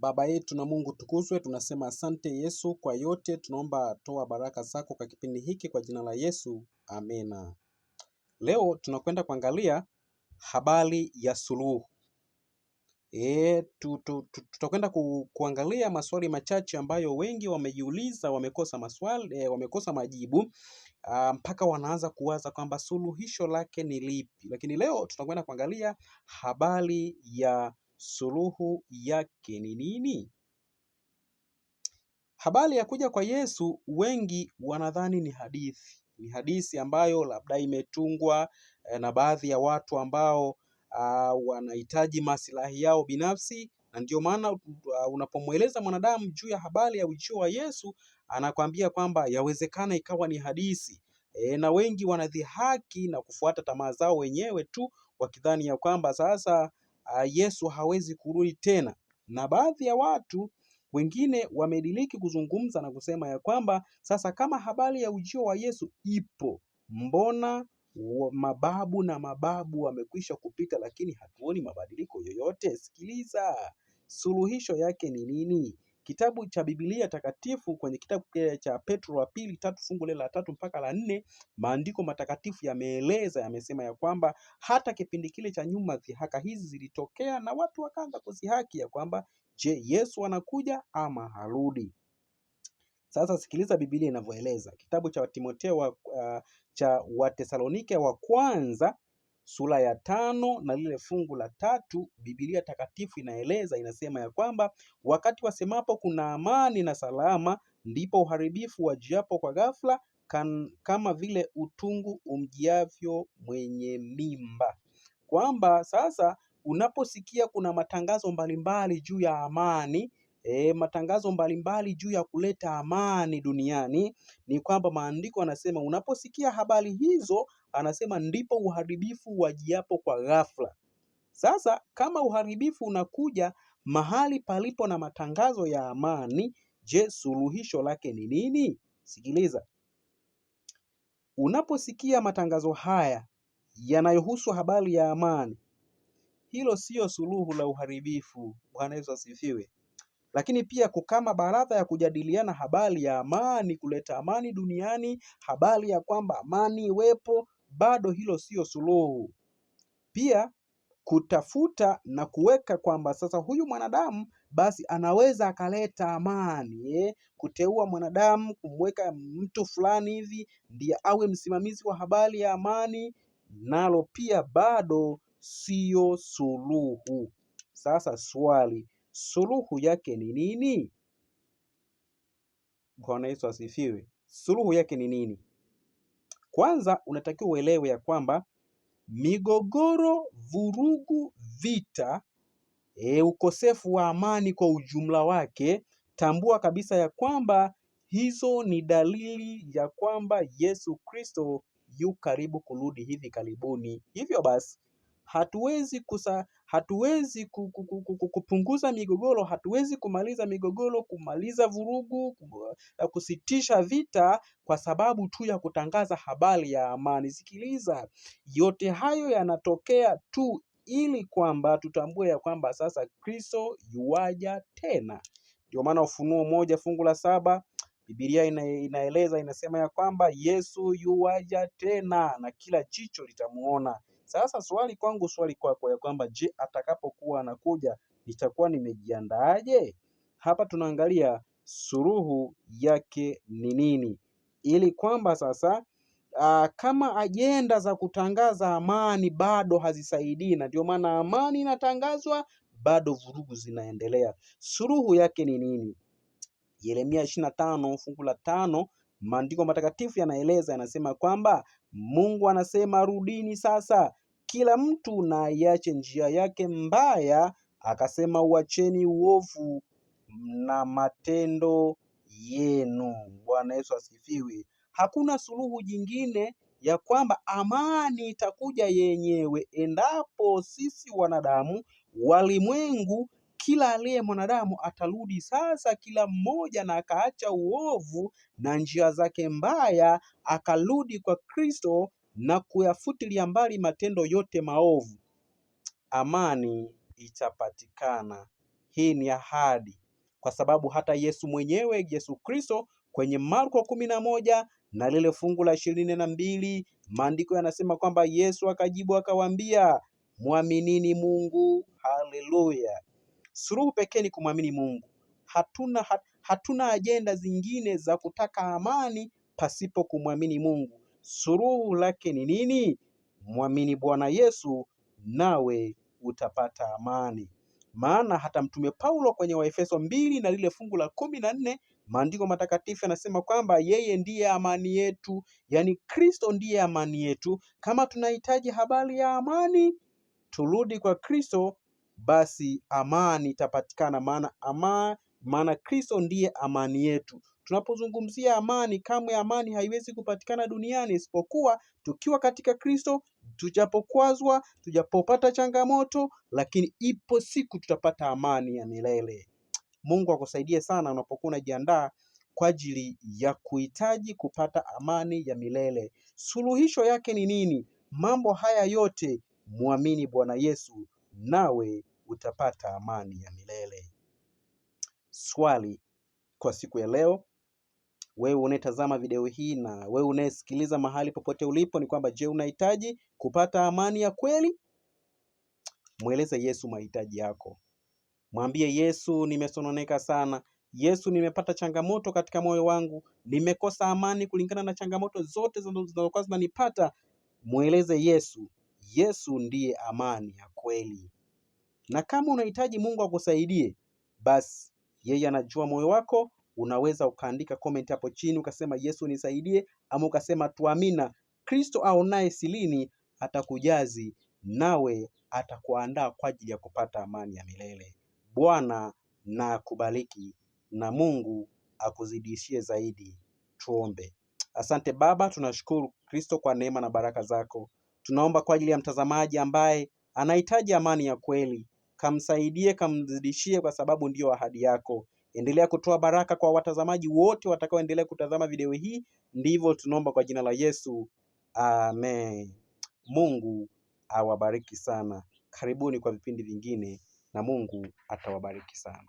Baba yetu na Mungu tukuzwe, tunasema asante Yesu kwa yote. Tunaomba toa baraka zako kwa kipindi hiki kwa jina la Yesu, amena. Leo tunakwenda kuangalia habari ya suluhu. Tutakwenda kuangalia maswali machache ambayo wengi wamejiuliza, wamekosa maswali, wamekosa majibu mpaka wanaanza kuwaza kwamba suluhisho lake ni lipi. Lakini leo tutakwenda kuangalia habari ya suluhu yake ni nini? Habari ya kuja kwa Yesu wengi wanadhani ni hadithi, ni hadithi ambayo labda imetungwa na baadhi ya watu ambao wanahitaji maslahi yao binafsi, na ndio maana unapomweleza mwanadamu juu ya habari ya ujio wa Yesu anakwambia kwamba yawezekana ikawa ni hadithi. Na wengi wanadhihaki na kufuata tamaa zao wenyewe tu wakidhani ya kwamba sasa Yesu hawezi kurudi tena. Na baadhi ya watu wengine wamediriki kuzungumza na kusema ya kwamba sasa kama habari ya ujio wa Yesu ipo, mbona mababu na mababu wamekwisha kupita, lakini hatuoni mabadiliko yoyote? Sikiliza, suluhisho yake ni nini? Kitabu cha Biblia takatifu kwenye kitabu cha Petro wa pili 3 fungu la 3 mpaka la 4, maandiko matakatifu yameeleza, yamesema ya kwamba hata kipindi kile cha nyuma dhihaka hizi zilitokea na watu wakaanza kuzihaki ya kwamba je, Yesu anakuja ama harudi? Sasa sikiliza Biblia inavyoeleza. Kitabu cha Timotheo cha Watesalonike wa kwanza sura ya 5 na lile fungu la 3, Biblia takatifu inaeleza, inasema ya kwamba wakati wasemapo kuna amani na salama, ndipo uharibifu wajiapo kwa ghafla, kama vile utungu umjiavyo mwenye mimba. Kwamba sasa unaposikia kuna matangazo mbalimbali juu ya amani, matangazo mbalimbali juu ya kuleta amani duniani, ni kwamba maandiko anasema unaposikia habari hizo, anasema ndipo uharibifu wajiapo kwa ghafla. Sasa kama uharibifu unakuja mahali palipo na matangazo ya amani, je, suluhisho lake ni nini? Sikiliza. Unaposikia matangazo haya yanayohusu habari ya amani, hilo sio suluhu la uharibifu. Bwana Yesu asifiwe. Lakini pia kukama baraza ya kujadiliana habari ya amani, kuleta amani duniani, habari ya kwamba amani iwepo, bado hilo sio suluhu. Pia kutafuta na kuweka kwamba sasa huyu mwanadamu basi anaweza akaleta amani, kuteua mwanadamu, kumweka mtu fulani hivi ndiye awe msimamizi wa habari ya amani, nalo pia bado sio suluhu. Sasa swali, suluhu yake ni nini? Bwana Yesu asifiwe. Suluhu yake ni nini? Kwanza unatakiwa uelewe ya kwamba migogoro, vurugu, vita, ukosefu wa amani kwa ujumla wake, tambua kabisa ya kwamba hizo ni dalili ya kwamba Yesu Kristo yu karibu kurudi hivi karibuni. Hivyo basi hatuwezi kupunguza migogoro, hatuwezi kumaliza migogoro, kumaliza vurugu, kusitisha vita kwa sababu tu ya kutangaza habari ya amani. Sikiliza, yote hayo yanatokea tu ili kwamba tutambue ya kwamba sasa Kristo yuaja tena. Ndio maana Ufunuo 1 fungu la 7 Biblia inaeleza, inasema ya kwamba Yesu yuaja tena na kila jicho litamuona. Sasa swali kwangu, swali kwako ya kwamba je, atakapokuwa anakuja nitakuwa nimejiandaaje? Hapa tunaangalia suluhu yake ni nini, ili kwamba sasa kama ajenda za kutangaza amani bado hazisaidii, na ndio maana amani inatangazwa bado vurugu zinaendelea. Suluhu yake ni nini? Yeremia 25 fungu la 5, maandiko matakatifu yanaeleza, yanasema kwamba Mungu anasema rudini sasa, kila mtu na aiache njia yake mbaya, akasema uacheni uovu na matendo yenu. Bwana Yesu asifiwe. Hakuna suluhu jingine ya kwamba amani itakuja yenyewe endapo sisi wanadamu, walimwengu, kila aliye mwanadamu atarudi sasa, kila mmoja na akaacha uovu na njia zake mbaya, akarudi kwa Kristo na kuyafutilia mbali matendo yote maovu, amani itapatikana. Hii ni ahadi, kwa sababu hata Yesu mwenyewe, Yesu Kristo, kwenye Marko 11 na lile fungu la 22, maandiko yanasema kwamba Yesu akajibu akawaambia, mwaminini Mungu. Haleluya! Suluhu pekee ni kumwamini Mungu. Hatuna ajenda zingine za kutaka amani pasipo kumwamini Mungu. Suluhu lake ni nini? Mwamini Bwana Yesu nawe utapata amani. Maana hata Mtume Paulo kwenye Waefeso 2 na lile fungu la 14, maandiko matakatifu yanasema kwamba yeye ndiye amani yetu, yaani Kristo ndiye amani yetu. Kama tunahitaji habari ya amani, turudi kwa Kristo, basi amani itapatikana, maana Kristo ndiye amani yetu. Tunapozungumzia amani, kamwe amani haiwezi kupatikana duniani isipokuwa tukiwa katika Kristo. Tujapokwazwa, tujapopata changamoto, lakini ipo siku tutapata amani ya milele. Mungu akusaidie sana unapokuwa unajiandaa kwa ajili ya kuhitaji kupata amani ya milele. Suluhisho yake ni nini? Mambo haya yote, muamini Bwana Yesu nawe utapata amani ya milele. Swali kwa siku ya leo, wewe unayetazama video hii na wewe unayesikiliza mahali popote ulipo, ni kwamba je, unahitaji kupata amani ya kweli? Mweleze Yesu mahitaji yako. Mwambie Yesu, nimesononeka sana. Yesu, nimepata changamoto katika moyo wangu, nimekosa amani kulingana na changamoto zote zinazokuwa zinanipata. Mweleze Yesu. Yesu ndiye amani ya kweli. Na kama unahitaji Mungu akusaidie, basi yeye anajua moyo wako. Unaweza ukaandika comment hapo chini ukasema Yesu nisaidie, ama ukasema tuamina. Kristo aonaye silini atakujazi, nawe atakuandaa kwa ajili ya kupata amani ya milele. Bwana na akubariki na Mungu akuzidishie zaidi. Tuombe. Asante Baba, tunashukuru Kristo kwa neema na baraka zako. Tunaomba kwa ajili ya mtazamaji ambaye anahitaji amani ya kweli, kamsaidie, kamzidishie, kwa sababu ndiyo ahadi yako. Endelea kutoa baraka kwa watazamaji wote watakaoendelea kutazama video hii. Ndivyo tunaomba kwa jina la Yesu, amen. Mungu awabariki sana. Karibuni kwa vipindi vingine na Mungu atawabariki sana.